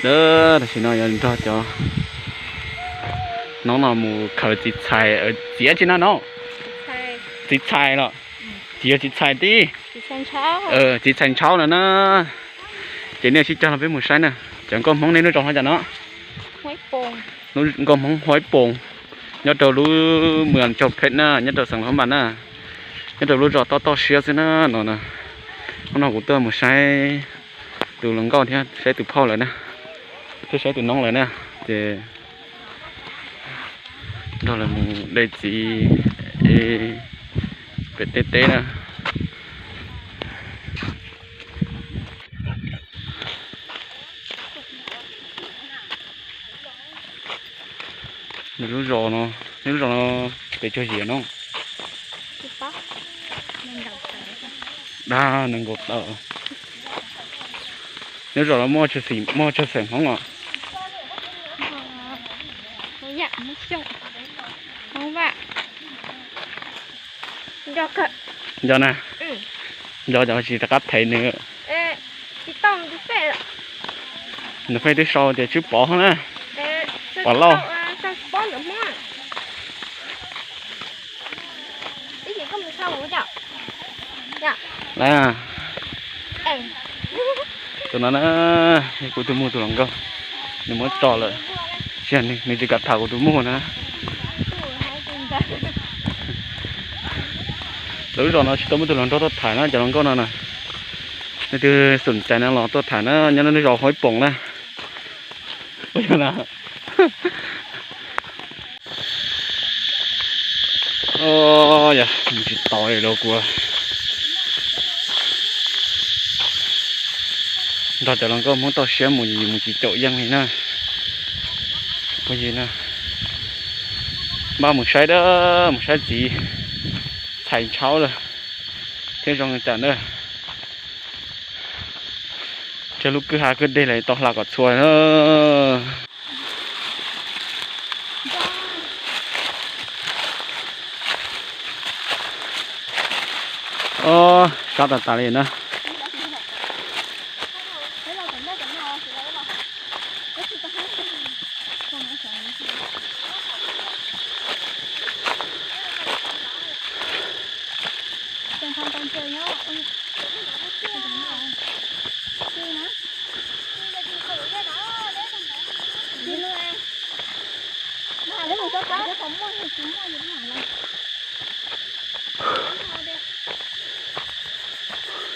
Tam sim no yuav nrog cov noob no mus khaws txiv txhais, txiv tsi na no? Txiv txhais los? Tsis yog txiv txhais tib, txiv txhais ntshaub no na. Ces nej sib cog los peb mus saib na. Cov nkauj Hmoob nej lub zos no cas no? Nkauj Hmoob Huaib Poos, nyob rau lub mws Chaw Phem na, nyob rau xeev Laj Mas na, nyob rau lub zos toj toj siab xwb na no na. Hnub no kuv tuaj mus saib tus hluas nkauj thiab saib tus phauj lawm na, thiab saib tus noob lawm na, ces nrog lawv mus de txiv pem teb teb na. Nws lub zos no, nws lub zos no pes tsawg yim no? Dag nees nkaum tawm. Nws lub zos no muaj tsawg xeem Hmoob os? Nco na, nco cov tsis rov qab them nws. Nws pheej twb sau tias Tswb Pov na, Pov Lauj. Tus no na, yog kuv tus muam tus hluas nkauj, nws muab tso lawm, nws tsis kam tham kuv tus muam na. Lawv lub zos no tsis tau muaj tus hluas nraug tuaj tham na, cov hluas nkauj no na. Nej twg xom cai no los tuaj tham na, nyob nej zos Huaib Poos na. Yog mus tsis tau li los kuv nrog cov hluas nkauj Hmoob toj siab mus, mus tsis caum yeej li na. Phooj ywg na, npaj mus saib dab, mus saib txiv txhais ntshaub lawm thiab zoo li cas na. Tsawg lub kwj ha kwj deg lawm tau hla kom txhua na. Sab tas tas li na.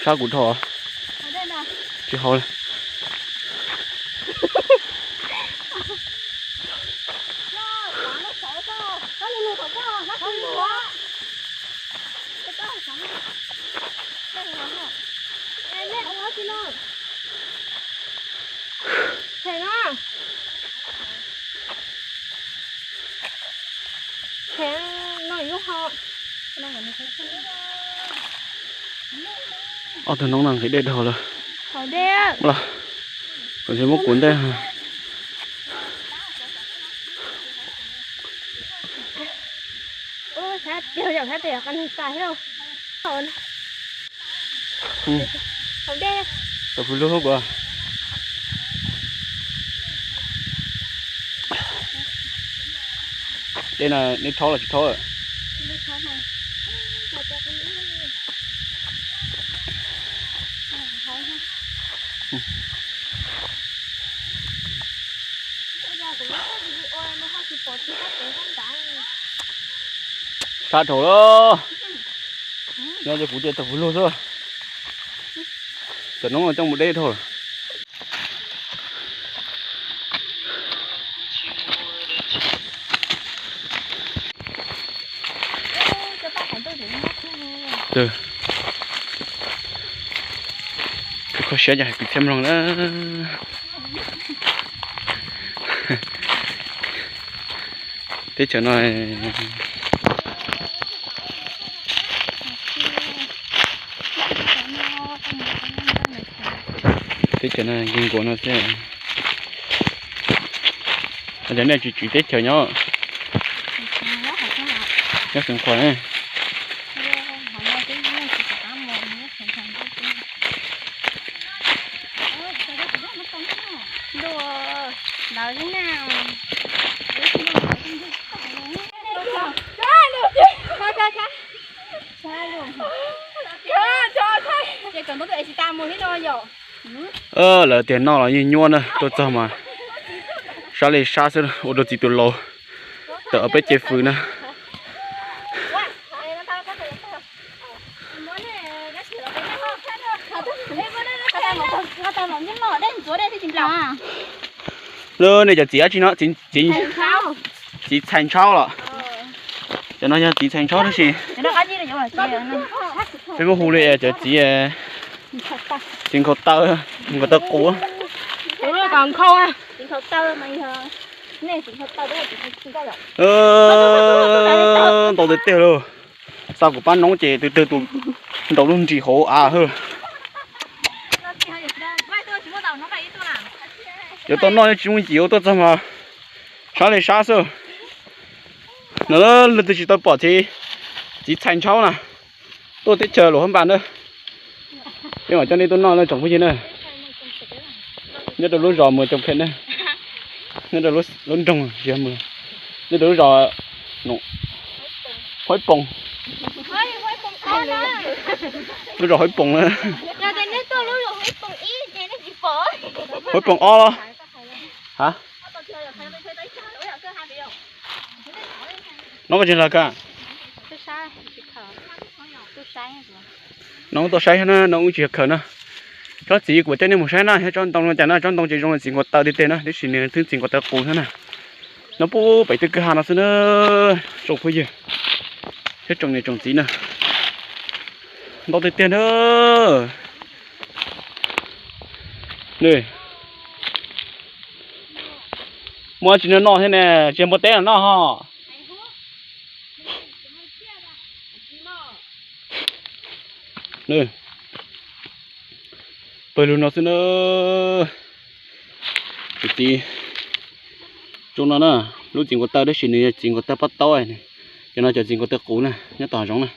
Sab kuv dhau, tsis haus li. Ob tug noob no nqhis dej dhau lawm. Los, kuv tsis muab kuv ntej. Tau pw lug kuv. Dej no neb rhaub los tsis rhaub? Sab dhau lawm. Nyob ces kuv cia tau pw lug xwb. Cov noob no coj mus deb dhau lawm. Kho siab ces hais kwv txhiaj mloog na. Teb chaws no, teb chaws no nkeeg nkuas no xwb. Cov nej tsis tswv teb chaws nyob, nyob Xeev Khuam ne. Lawv tias noj los yeej nyuaj na, tuaj txog mas sab li sab xwb, ua rau txiv tus laus tawm ob peb cev fws na. Lub nej cov txiv dab tsi no? Txiv Txhais Ntshaub los? Cov no yog txiv Txhais Ntshaub tab sis peb muab hu li cov txiv, txiv nkhaus taw, nkhaus taw qus. Ntau tiag tiag lauj. Xa kuv pab noob ces twg twg tus nraus lub nris hauv av hwb. Yuav tau noj tsis muaj cim, tuaj txog mas sab li sab xwb. No leej twg tsis tau pom txiv, txiv Txhais Ntshaub na, tuaj teb chaws Luam Phab Npas na. Peb mam coj nej tuaj noj na tsoom phooj ywg na. Nyob rau lub zos Muas Coom Phem na, nyob rau lub nroog, nyob rau lub zos Huaib Poos, lub zos Huaib Poos na. Huaib Poos ob los? Ha? No koj tsis los kawg? No tuaj saib na, no wb tsis yog khaws na. Tsob txiv kuv coj nej mus saib na, thiab tsob ntoo no cas na, tsob ntoo ces zoo li txiv nkaus taw tiag tiag na, tiam sis nws twb txiv nkaus taw qus thiab na. No pub pem twg kwj ha no xwb na, tsoom phooj ywg, thiab tsoom niam tsoom txiv na. Ntau tiag tiag na. Nws muaj tsis noj noj thiab ne, tsis muaj teb los noj ho. Nws pawg lug no xwb na. Tus txiv zoo no na, lub txiv nkaus taw tab sis nws yog txiv nkaus taw pob taub, cov no cov txiv nkaus taw qus na, nyob tom hav zoov na.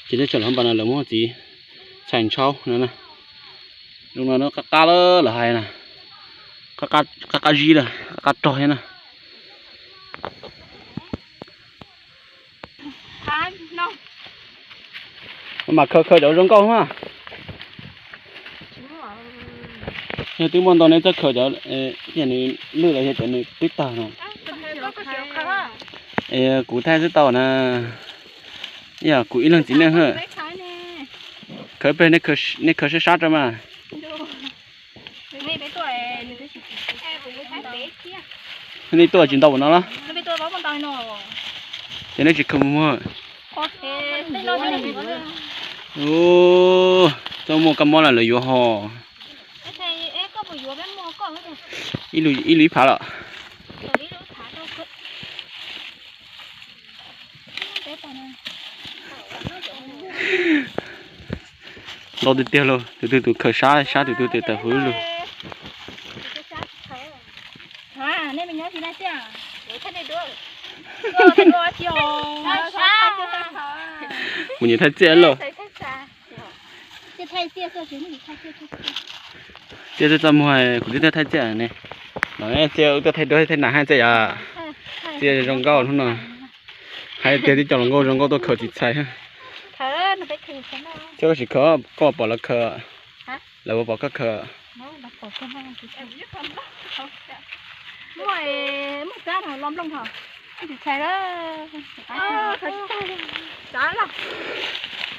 Ces teb chaws Luam Phab Npas no lawv muab txiv Txhais Ntshaub no na. Zoo no qab qab lawm lawv hais na, qab qab zib lawm, qab qab rog thiab na. Mam khaws khaws cov zoo nkauj na. Yog twb muaj ntau neb txhob khaws cov, tias nws lwj los yog cov nws twb tawg no. Kuv thaij xwb tau na. Yog kuv ib leeg txiv neej hwb. Khaws pem, nej khaws sab sab rau mas. Nej tuaj tsis ntau no los? Ces nej tsis khaws mus muag. Txoj muaj kab mob na lawv yuav ho. Ib lub ib phav lawm. Ntau tiag tiag lauj, tus twg tus khaws sab sab, tus twg tus tawm hauv lug. Kuv nyiam thaij txiaj lauj. Txiaj txaj muag kuv twb thaij txiaj ne. Los txiaj wb tuaj thaij duab thaij nam hais txiaj yom. Txiaj zoo nkauj hnub no. Hais tias tib co hluas nkauj zoo nkauj tuaj khaws txiv txhais. Txiaj koj tsis khaws, koj pom lawv khaws, lawv puas pom koj khaws?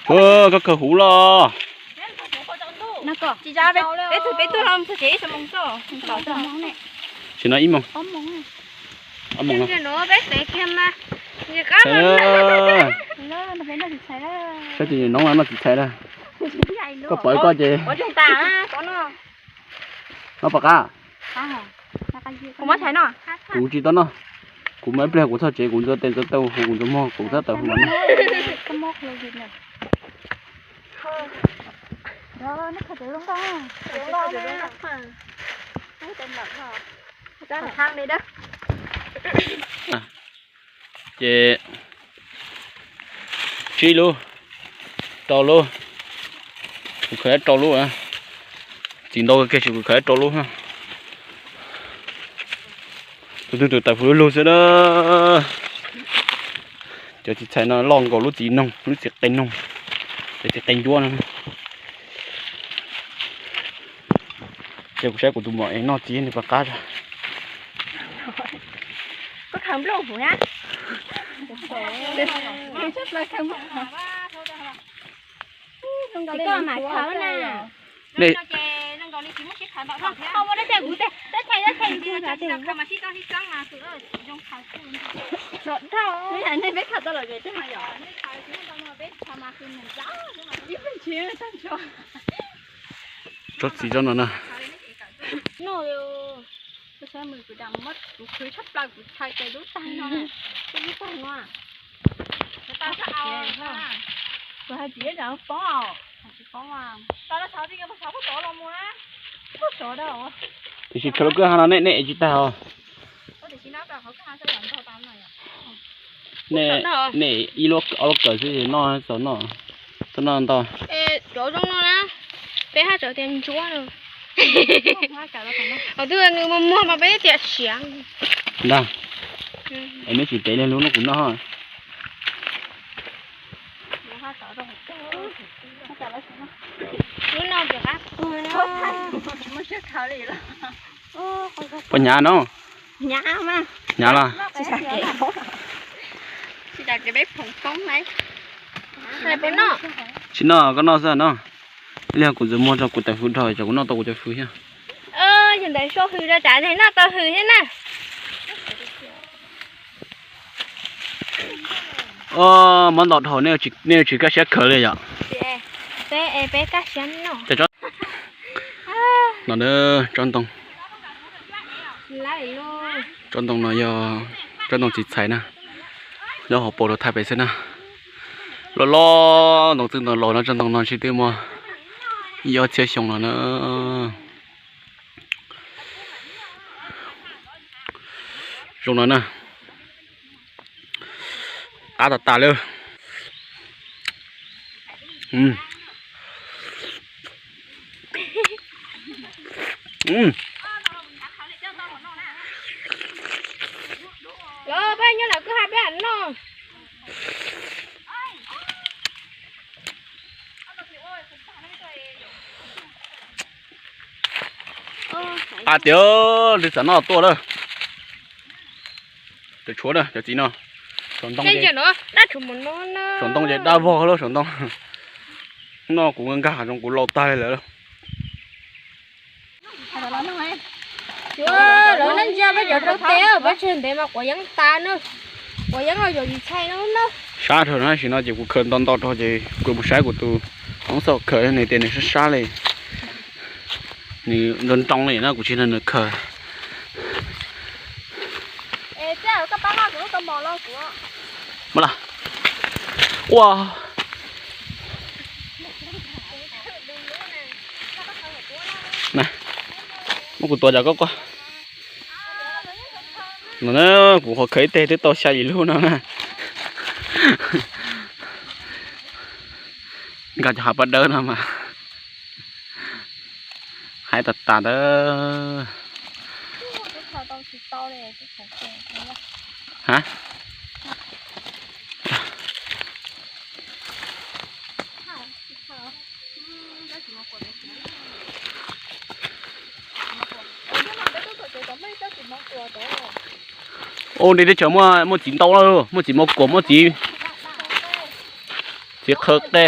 Koj khaws huv los? Tsis no ib moos, ob moos no. Saib tus noob no noj txiv txhais lawm. Koj pom koj ces no pom qab. Kuv tsis tau noj. Kuv mas ib pliag kuv txog tsev kuv ntxuav tes ntxuav taw hu kuv ntxuav muag kuv tab tom hu mas noj. Ces tsib lub, rau lub, kuv khaws rau lub, txiv ntau kiag ces kuv khaws rau lub. Tus twg tus tawm fuv lug lug xwb na. Cov txiv txhais no loj nkaus lub txiv noog, lub txiv qe noog, cov txiv qe ncuab no. Ces kuv saib kuv tus muam es noj txiv nws puas qab. Tsob txiv tsob no na. Tiam sis khaws lub kwj ha no nej nej tsis tag os. Nej, nej ib lub ob lub kawm xwb noj txaus noj. Txhob noj ntau. Cov zoo no na, peb haj txawm tias ntsuab no. Qhov twg nws muag muag mas peb tias siav. Ntag. Es neb tsis tev li lub no kuv noj. Lub no pom qab puag no. Puas hnyav no? Hnyav los? Tsis noj, koj noj xwb no. Ib pliag kuv ntxuav muag rau kuv tawm fwv dhau, tsam kuv noj tau kuv cov fwv thiab. Yog ntawd sau hws rau tsam noj tau hws thiab na. Mob ntau dhau, nej tsis kaj siab khaws li yom? No tsob ntoo, tsob ntoo no yog tsob ntoo txiv txhais na, nyob hauv paus rau thaj pem xwb na. Loj loj ntoo txwj ntoo laus no, tsob ntoo no ntshe twb muaj ib ob txhiab xyoo no na. Zoo no na. Qab tas tas li. Los peb nyob lawm kwj ha peb noj. Qab tiag, twb txawm noj tuaj lawm. Cov tshuav na, cov txiv no. Saum ntoo ces, saum ntoo ces dab vog lawm saum ntoo. Noj kuv nkag zoo kuv laus tag li lawm. Lawv neej ntsia peb cov rau teb, peb tseg ntev mas quav yeeb tas na. Quav yeeb los yuav txiv txhais no na. Sab dhau na, tam sim no ces kuv khaws nto nto rau ces kuv mus saib kuv tus noob xauj khaws, nws tias nws sab sab li. Nws nroo nroo li na, kuv tsis nrog nws khaws. Mas las, ua, muab kuv tuav cov koj koj. No na, kuv qhov khaws ib teg twb tau xya yim lub no na. Nkag cov hav paj dawb no mas haib tas tas ntawd. Ha? Ua, nte teb chaws muaj txiv ntau lawm, muaj txiv mov kuam, muaj txiv, txiv qhaw qe.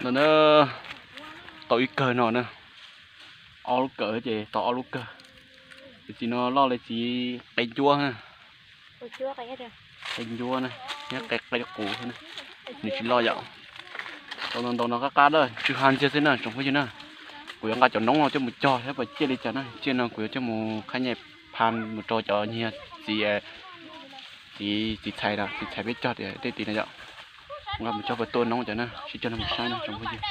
No na, tau ib kawg no na, ob lub kawm ces tau ob lub kawg. Tus txiv no loj li txiv qe ncuab na. Qe ncuab na, qe qe qus na, nws tsis loj yom. Tau ntau ntau no qab qab lawm, tsw ha ntxiag xwb na tsoom phooj ywg na. Kuv yuav nqa cov noob no coj mus cog thiab puas ciaj li cas na, ciaj no kuv yuav coj mus qhab nyais pha mus rau cov nyiag txiv, txiv txhais, txiv txhais peb cog tias tej tid na yom. Nqa mus cog puas tuaj noob cov na, sib cog no mus saib na tsoom phooj ywg.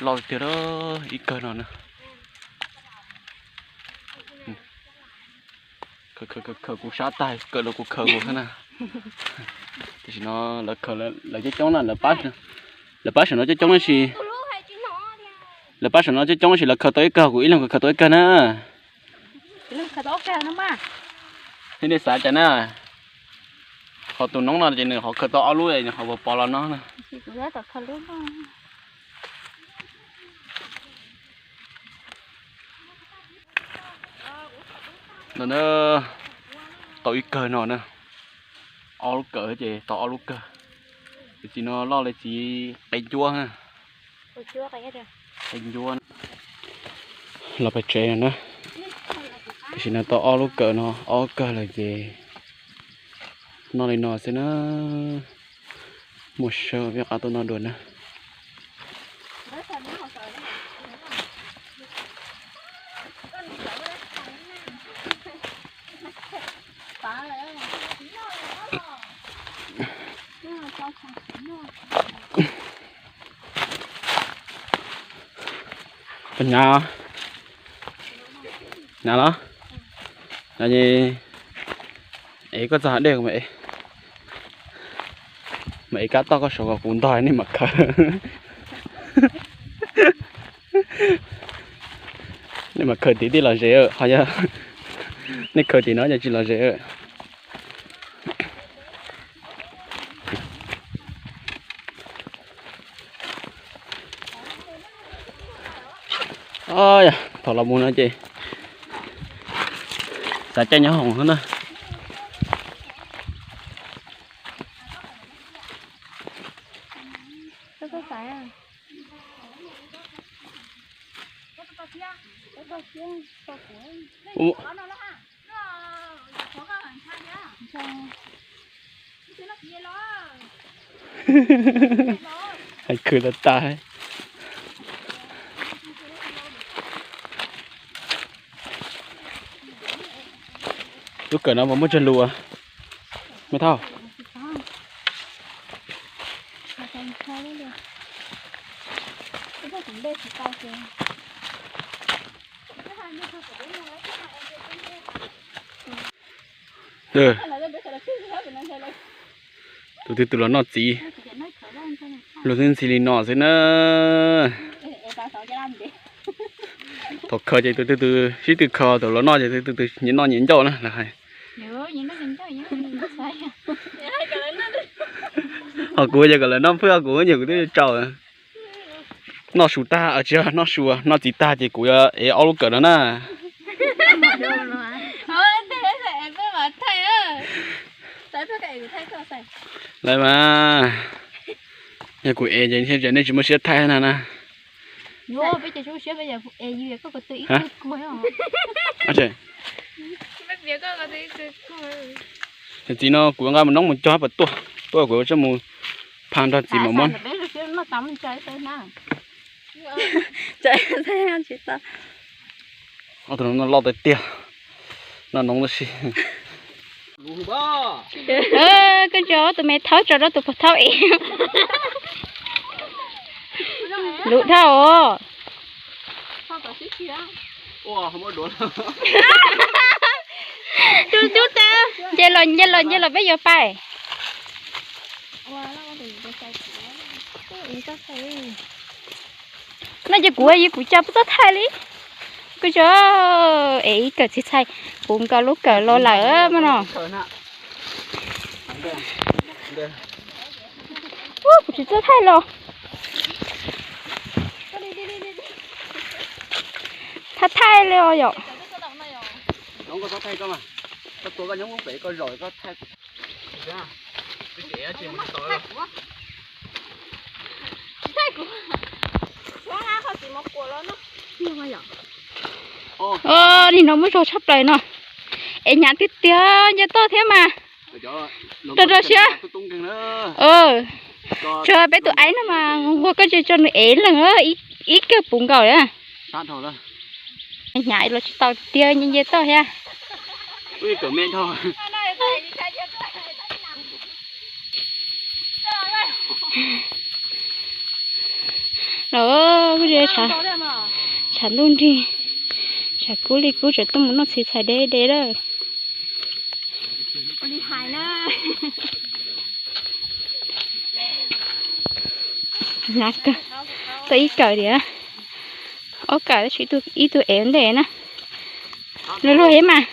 Loj tiag, ib kawg no na. Khaws kuv sab tag, kawm los kuv khaws kuv xwb na. Tam sim no lawv khaws lawv coob coob na, lawv pab saum no coob coob tab sis, lawv pab saum no coob coob tab sis lawv khaws tau ib kawg, kuv ib leeg khaws tau ib kawg na. Thiab nej xav cas na, qhov tus noob no ces nws qhov khaws tau ob lub, nws qhov pos pos los no na. No na, tau ib kawg no na, ob lub kawg ces tau ob lub kawg. Tus txiv no loj li txiv qe ncuab na. Qe ncuab. Los pem tsev no na, tam sim no tau ob lub kawg no, ob kawg lawm ces noj li no xwb na. Muaj sawv peb qab tuaj noj dua na. Hnyav, hnyav los? Hnyav es koj txog hav dej mas, mas ev kab toj koj saum kom kuv ntog nej mam khaws. Nej mam khaws tim tij los ze, ho yog nej khaws tim no ces tsis los ze. Yog thaum los mus no ces xav caij nyob hoom xwb na. Hais khwv tas tas. Lub kawm no puas muaj tsawg lus, me thauj? Tus twg tus los noj txiv, luag twb ntxhi li no xwb na. Thaum khaws ces tus twg tus sib tw khaws, thaum los noj ces tus twg tus nyias noj nyias ncauj na lawv hais. Ho kuv yog kom lawv noj phwj, kuv nyuam kuv twb tsau. Noj su tag, tsis yog noj su, noj txiv tag ces kuv yuav ev ob lub kawm no na. Lawv mas, yog kuv ev ces nej tsis muaj siab thaij na na. Txiv no kuv nqa mus noob mus cog puas tuaj, tuaj kuv tso mus pha nrog txiv mam muab. Ob tug no loj tiag tiag, noj noob tab sis. Koj tso tus me thaub tso rau tus pog thaub ev. Luv dhau os. Cub cub tas, nce los nce los nce los peb yuav pais. No ces kuv yog kuv cas pub txoj thaij li. Kuv tso es ib kawm txiv txhais, kuv nkaus lub kawm los lawm mas no. Kuv tsis txawj thaij los. Thaij thaij li os yom. Nim no muaj zog tshaj plaws no. Es hnyav tiag tiag nce toj thiab mas. Rau rau siab. Tsuas peb tus aib no mas nquag koj tsis tso nws ev leeg ib kawg puv nkaus. Hnyav los tsis tau tiag nce nce toj thiab. Los, tshav ntuj nrig, tshav kub li kub tseem tuaj mus noj txiv txhais deb deb lawm. Hnyav kawg, tau ib kawm diam, ob kawm tab sis ib tug ev ntej na. Luag luag thiab mas.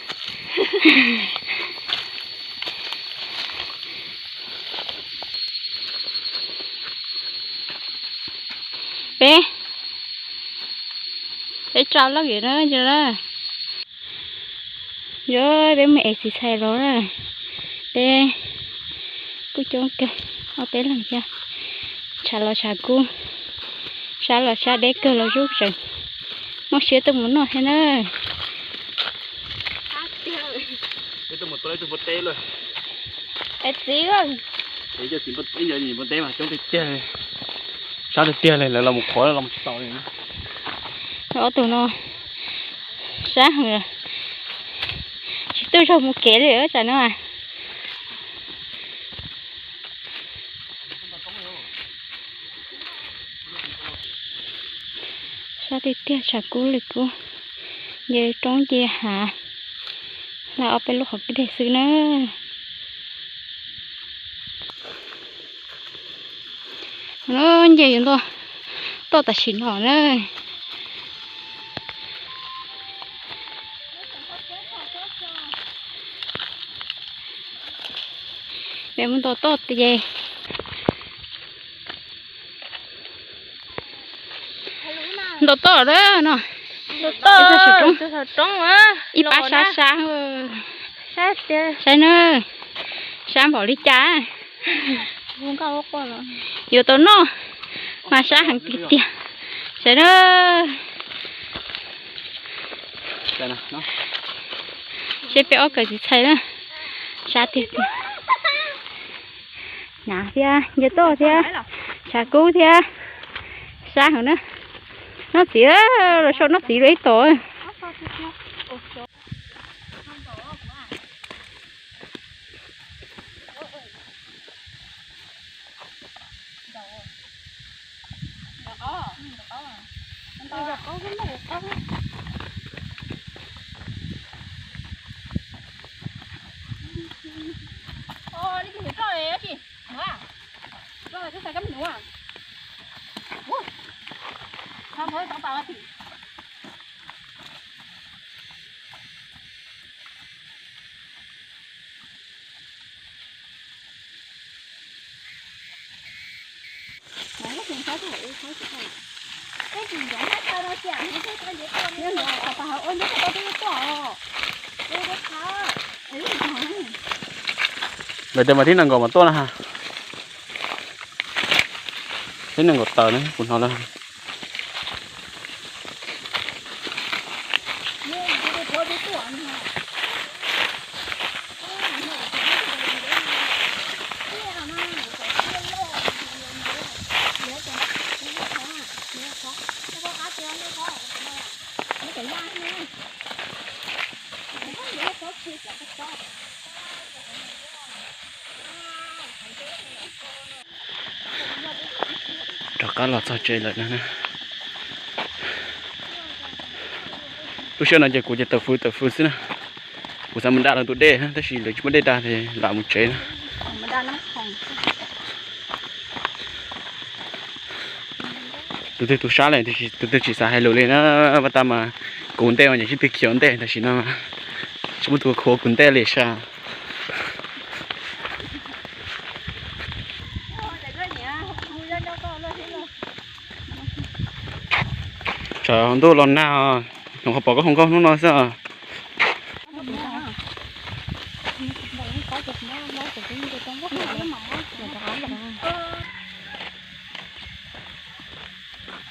Peb, peb tso loj na, yog peb mus ev txiv txhais los na, peb kuj coob kawg, ob peb leeg thiab. Tshav los tshav kub, sab los sab deb kawg los zuj tseem muaj siab tuaj mus noj thiab na. Txiv, sab tiag tiag li, lawv los mus qhuav los tsis tau li. Ob tug no sab heev, tsis tuaj zog mus kev li tsam no. Sab tiag tiag, tshav kub li kub, nce roob nce hav, hla ob peb lub qhov kwj deg xwb na. Nce yuav nto toj tam sim no na. Peb mus nto toj ces nto toj lawm no. Ib pab sab sab, saib na, sab npaum li cas. Yuav tau noj mas sab heev tiag tiag. Saib na, seb peb ob kawm txiv txhais na, sab tiag tiag. Hnyav thiab, nce toj thiab, tshav kub thiab, sab heev na. Noj txiv, los sau noj txiv dua ib tom. Lawv tias mas thib nees nkaum mas tuaj na ha. Thib nees nkaum tawm na kuv hnov lawm. Rov qab los txog tsev lawm na. Lub sij hawm no ces kuv ces tawm fws tawm fws xwb na. Kuv xav mus da lawv tus dej na, tab sis lawv tsis muaj dej da ces lam mus tsev na. Tus twg tu sab lawm, tus twg tsis xav hais lus li na, pas tas mas kuv ntej mas ces sib tw khiav ntej, tam sim no tsis muaj tus khuav kuv ntej li sas. Tsam ntuj los nag, hnov qhov pom koj hoo nkauj hnub no xwb.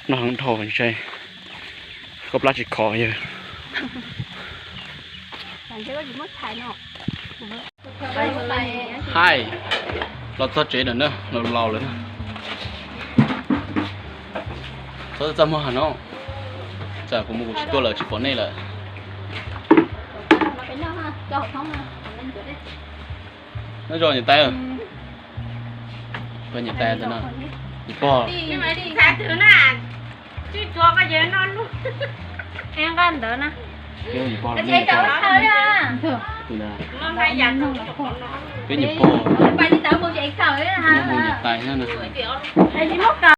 Nag heev dhau ntshe koj plab tsis khov yawg. Haij, los txog tsev lawm na, los laus lawm na. Txhob txaj muag heev no, tsam kuv mus kuv tsis tuaj lawm tsis pom nej lawm. Nyob zoo niam tais, koj niam tais ntawd no, niam pog. Peb niam pog, peb niam pog, peb niam pog, niam tais na.